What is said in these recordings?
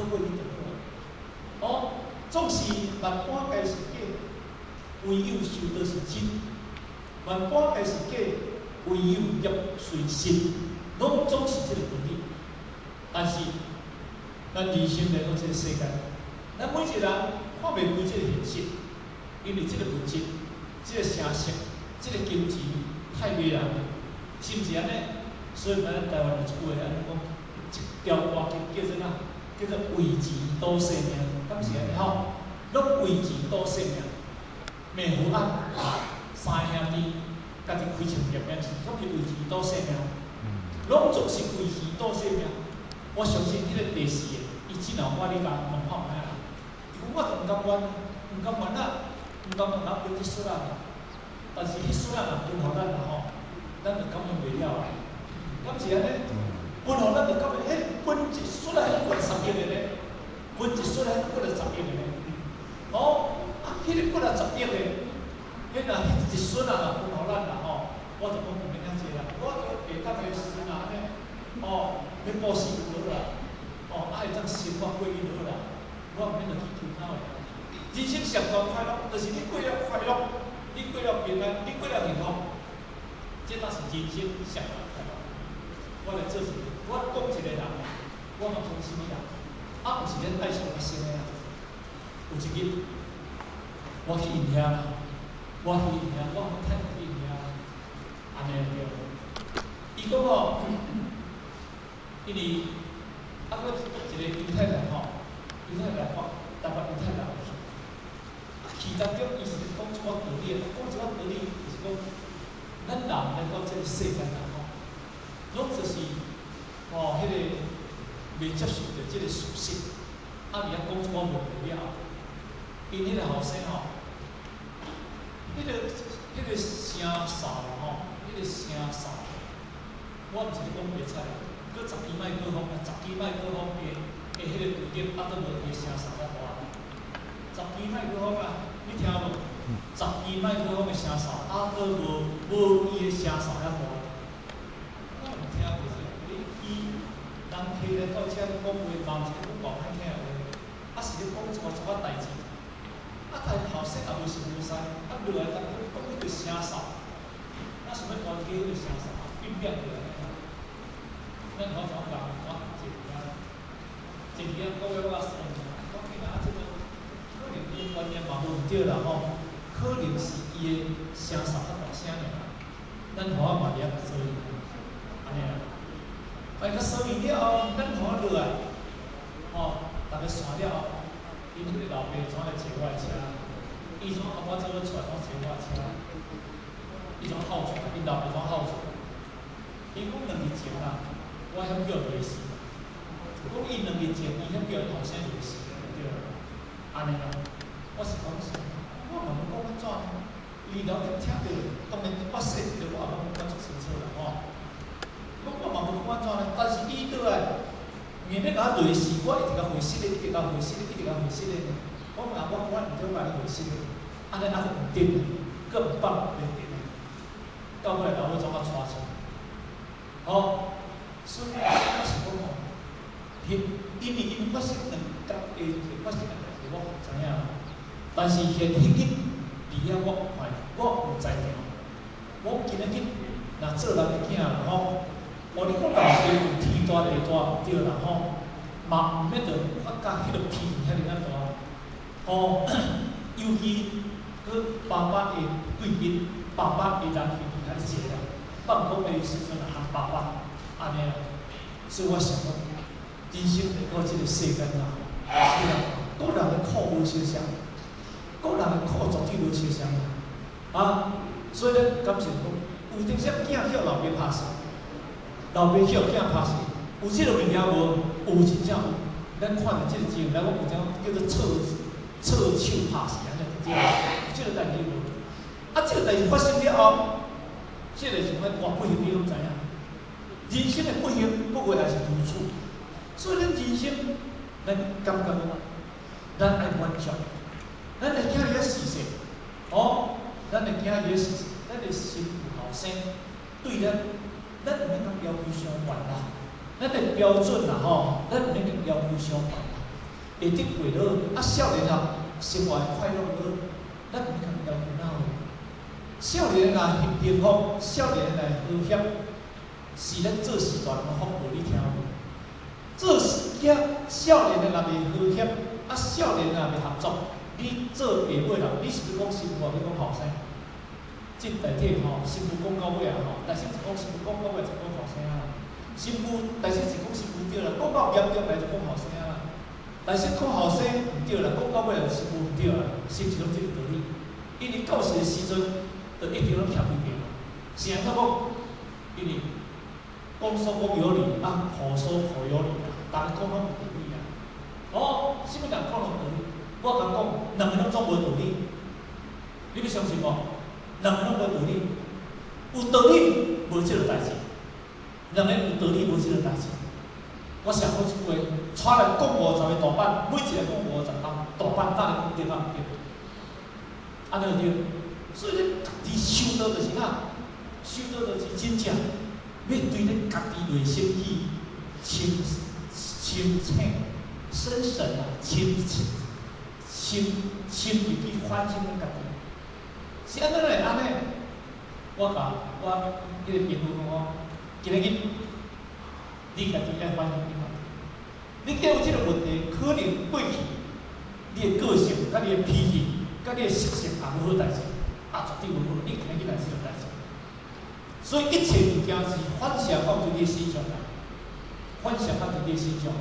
靠過去就好。哦，總是萬般皆是假，唯有修道是真。萬般皆是假，唯有業隨心，攏總是這個道理。但是，咱人生來到這個世間，咱每一個人看袂開這個現實，因為這個物質、這個聲色、這個金錢太迷人了，是毋是按呢？所以咱台灣有一句話按呢講，一條歌叫做啥？叫做為錢賭性命，敢是按呢吼？攏為錢賭性命，美孚案三兄弟家己開槍入面是，敢是為錢賭性命？攏總是為錢賭性命。我相信彼個第四個，伊之後我你共問看覓啦？伊講我就毋甘願，毋甘願啊，毋甘願人分一撮仔，但是彼撮仔若分予咱啦吼，咱就感恩袂了啊。敢是按呢？分予咱就感恩，彼分一撮仔彼過10億个呢，分一撮仔彼過來十億个呢。哦，啊，彼個過來十億个，彼若彼一撮仔若分予咱啦吼，我就講毋免遐濟啦，我就下當的時陣啊按呢，哦，欲布施就好啦，哦，啊會當生活過去就好啦，我毋免著去求他的。人生上懸快樂，就是你過了快樂，你過了平安，你過了幸福，這才是人生上懸快樂。我來做一個，我講一個人，我嘛講啥物人，啊，毋是恁愛上發生的啦。有一日，我去𪜶遐啦，我去𪜶遐，我太太去𪜶遐，按呢對。伊講吼，因為啊，閣一個猶太人吼，猶太人我台北猶太人去，啊去當中伊是咧講一寡道理，講一寡道理就是講，咱人來到這個世間啦吼，攏就是吼彼個未接受著這個事實，啊佇遐講一寡問題了後，𪜶彼個後生吼，彼個聲嗽吼，彼個聲嗽，我毋是咧講白菜，閣十支麥克風，十支麥克風的彼個對頂，啊，閣無伊的聲嗽較大。十支麥克風啊，你聽無？十支麥克風的聲嗽，啊，閣無伊的聲嗽遐大。我毋聽過這個，你伊人客來到遮講話，嘛毋是咧講偌歹聽的話，啊是咧講一寡一寡代誌。啊，但後生也無熟無師，啊落來當中講彼個聲嗽，咱想欲關機彼個聲嗽，變變起來。咱頭先講，我坐佇遐，坐佇遐講話我甲算，講囡仔啊，這個可能伊觀念嘛無毋對啦吼，可能是伊的聲嗽較大聲爾。咱予我嘛佇遐共說，按呢啦。啊，伊較說完了後，咱予我落來，吼，逐家散了後，𪜶彼個老爸怎來坐我的車？伊怎共我做伙出來，怎坐我的車？伊怎哭出來？𪜶老爸怎哭出來？伊講2日前啊，我遐叫伊死。講伊2日前，伊遐叫𪜶後生就死，對啦。按呢啦，我是講啥？我嘛無講按怎呢？伊老聽著，當然我細個我也攏講足清楚啦吼。我嘛無講按怎呢？但是伊倒來，硬欲共我累死，我一直共回失的，一直共回失的，一直共回失的。我講我我毋對，我共你回失的，按呢還閣毋對，閣毋放袂得。到尾老母怎啊帶出？吼，所以我是講吼，因為𪜶發生兩工的發生的代誌，我毋知影。但是現彼日佇遐我看，我有在場。我今仔日若做人的囝啦吼，哦，你講老爸有天大地大毋對啦吼，嘛毋免著發甲彼個脾氣遐爾仔大。吼，尤其閣爸爸的對面，爸爸的人脾氣較濟啦，放工的時陣喊爸爸，按呢啦。所以我想講，人生來到這個世間啊，是啦，各人的苦無相像，各人的苦絕對無相像啊。所以咱感謝講，有陣時囝予老爸拍死，老爸予囝拍死，有這個物件無？有真正有。咱看著這個情，咱講有種叫做錯手拍死，按呢對，有這個代誌無？啊，這個代誌發生了後，這個是啥物？偌不幸，你攏知影。人生的不幸，不過也是如此。所以咱人生，咱感覺講，咱愛滿足，咱的囝兒事實，哦，咱的囝兒事實，咱的新婦後生對咱，咱毋免共要求傷懸啦，咱的標準啦吼，咱毋免共要求傷懸啦。會得過落，啊，少年人生活會快樂落，咱毋通要求哪有？少年人幸福，少年人和諧，是咱做序大人的福報，你聽無？做囝少年的若袂和諧，啊，少年若袂合作，你做爸母的人，你是欲講新婦，抑欲講後生？這大體吼，新婦講到尾啊吼，但是是講新婦講到尾就講後生啊。新婦，但是是講新婦對啦，講到嚴重來就講後生啊。但是講後生毋對啦，講到尾就新婦毋對啦，是毋是攏這個道理？因為到時的時陣，就一定攏徛規邊。是按怎講？因為講說講有理，啊，婆說婆有理啊，逐家講攏有道理啊。哦，啥物人講攏有道理？我共講，兩个攏總無道理。你欲相信無？兩个攏無道理，有道理無這個代誌，兩个有道理無這個代誌。我想講一句話，帶來講50個大板，每一个講50擔，大板到底講對抑毋對？按呢對？所以你家己修道就是啥？修道就是真正欲對恁家己內心去清清醒、深省啊，深深深入去反省恁家己。是按怎會按呢？我共我彼個朋友講講，今仔日你家己愛反省你家己。你既有這個問題，可能過去你的個性、佮你的脾氣、佮你的習性也無好代誌，也絕對無好。你今仔日來這個代誌，所以一切物件是反射到佇你的身上來，反射到佇你的身上來，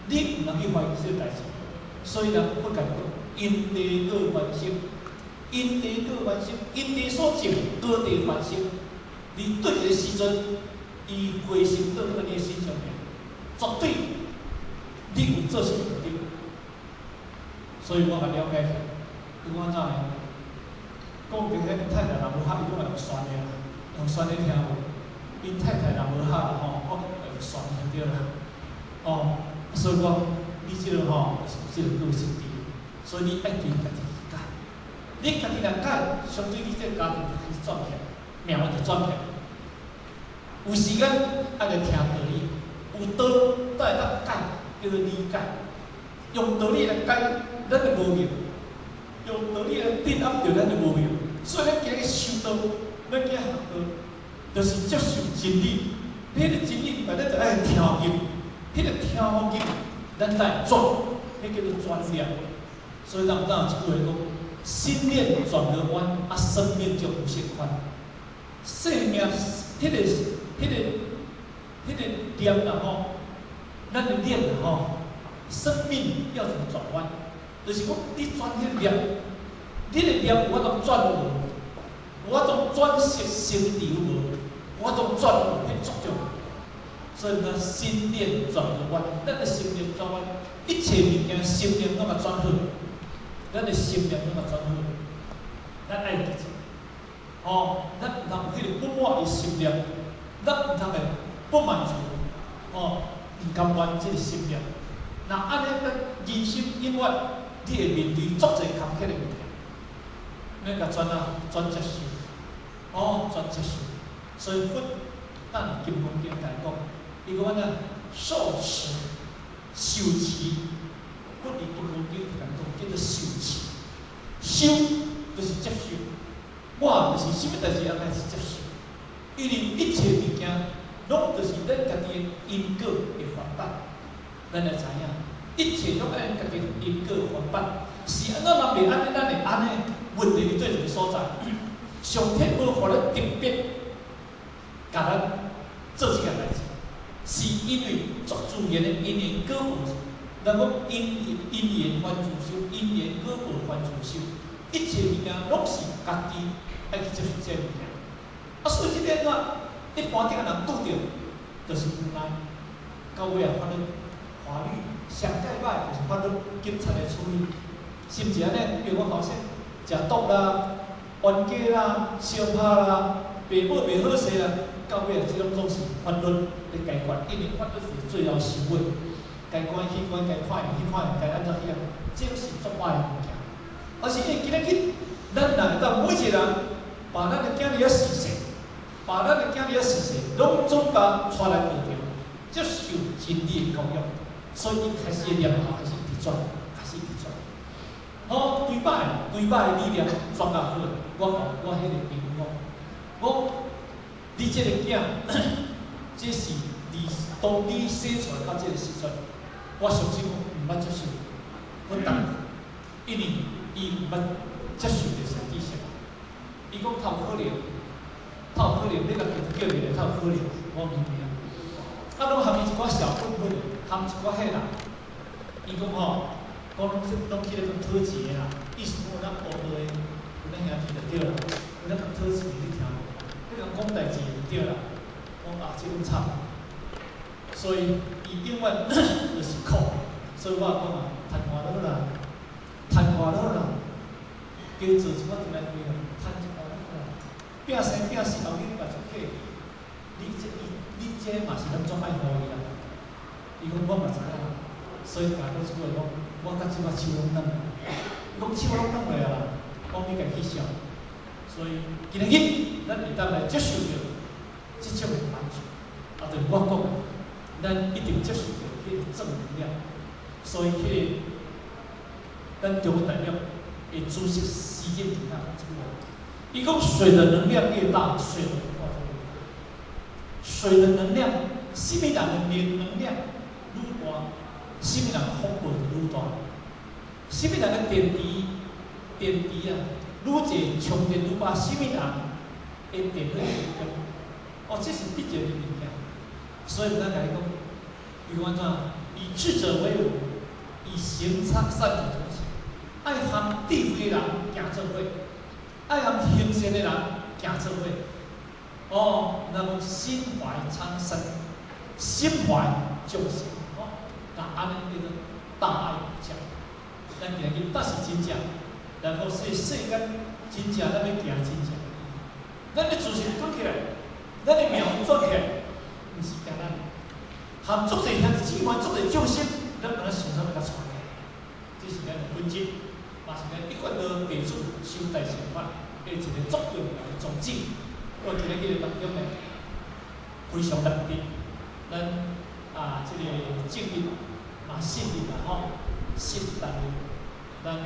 你毋通去懷疑這個代誌。所以人佛共你講，因地果還生，因地果還生，因地所種，果地還生。你對一個時陣，伊回生倒轉你的身上面，絕對你有做啥物毋對。所以我共了解起，伊講按怎呢？講白遐𪜶太太若無合，伊攏會用旋的啦，用旋的聽無？𪜶太太若無合吼，我會用旋的對啦。哦，所以講你這個吼，就是這個個性佇，所以你愛對家己去改。你家己若改，相對你這個家庭就開始轉起來，命運就轉起來。有時間愛來聽道理，有道才會當解，叫做理解。用道理來解咱的無明，用道理來鎮壓著咱的無明。所以咱今日修道，咱今日學道，就是接受真理。彼個真理，咱就愛聽入，彼個聽予入，咱才會轉，彼叫做轉念。所以咱有當有一句話講：心念轉個彎，啊，生命就無限寬。生命，彼個念啦吼，咱的念啦吼，生命要怎麼轉彎？就是講你轉彼個念，你的念有法度轉無？有法度轉識成智無？有法度轉無？彼作用。所以講心念轉個彎，咱的心念轉彎，一切物件心念攏共轉好，咱的心念攏共轉好，咱愛記住，吼，咱毋通有彼個不滿的心念，咱毋通會不滿足，吼，毋甘願這個心念。若按呢，咱人生永遠你會面對足濟坎坷的物件，咱共轉啊，轉接受，哦，轉接受。所以佛咱金剛經來講，伊講按怎受持、受持，佛佇金剛經共講叫做受持，受就是接受，我就是啥物代誌也開始接受，因為一切物件攏就是咱家己的因果的還報，咱來知影，一切攏按家己的因果還報，是按怎嘛袂按呢？咱會按呢？問題佇佗一个所在？上天無予咱特別共咱做這件代誌，是因為足自然的因緣果報。人講因因緣還自受，因緣果報還自受，一切物件攏是家己愛去接受這个物件。啊，所以這點怎一般頂個人拄著，就是無奈，到尾啊法律法律上蓋歹就是法律警察來處理，是毋是按呢？比如講後生食毒啦、冤家啦、相拍啦、爸母袂好勢啦，到尾啊，這種總是法律咧解決，因為法律是最後收尾，該關去關，該判去判，該按怎去按，這是足歹的物件。而是因為今仔日，咱若會當每一個人，把咱的囝兒仔事實，把咱的囝兒仔事實，攏總共帶來道場，接受真理的教育，所以伊開始的念頭開始佇轉，開始佇轉。好，幾擺幾擺的理念轉較好，我共我彼個朋友講，我你這個囝，這是你當你生出來到這個時陣，我相信我毋捌接受不當，因為伊毋捌接受著善知識。伊講較有可能，較有可能你家己叫伊來較有可能，我毋知影。啊，攏含伊一寡小混混，含一寡彼人，伊講吼，講攏是攏去咧講討錢的啦，意思講有咱烏道的，有咱兄弟就對啦，有咱共討錢的你聽無？你共講代誌就對啦，講啊，這種慘。所以伊永遠就是苦，所以我講啊，趁偌好啦，趁偌好啦，加做一寡轉來開啊，趁一寡好啦，拼生拼死後尾嘛就客氣，你這伊你這嘛是咱總愛予伊啦。伊講我嘛知影，所以共講一句話講，我到這擺手攏軟，伊講手攏軟落啊啦，講你家去想。所以今日咱會當來接受著這種的幫助，啊，就是我講的，咱一定接受著彼個正能量。所以彼個咱中國大陸的主席習近平啊，講一句話，伊講水的能量越大，水的文化就越大。水的能量，啥物人的能量愈大，啥物人福報就愈大。啥物人的電池，電池啊，愈濟充電愈飽，啥物人的電愈強。哦，這是必然的物件。所以咱共伊講，伊講按怎？以智者為伍，以行善者同行。愛和智慧的人行做伙，愛和行善的人行做伙。哦，那麼心懷蒼生，心懷眾生，哦，那按呢叫做大愛無疆。咱今日但是真正，然後世世間真正咱欲行真正，咱的自信轉起來，咱的命轉起來，毋是簡單。含足濟兄弟姊妹，足濟眾生，咱敢若想啥欲共帶來，這是咱的本質，嘛是咱一貫道地主修大乘法的一個足重要的宗旨。我今日這個當中呢，非常難得，咱啊這個正日嘛四日啦吼，聖誕日。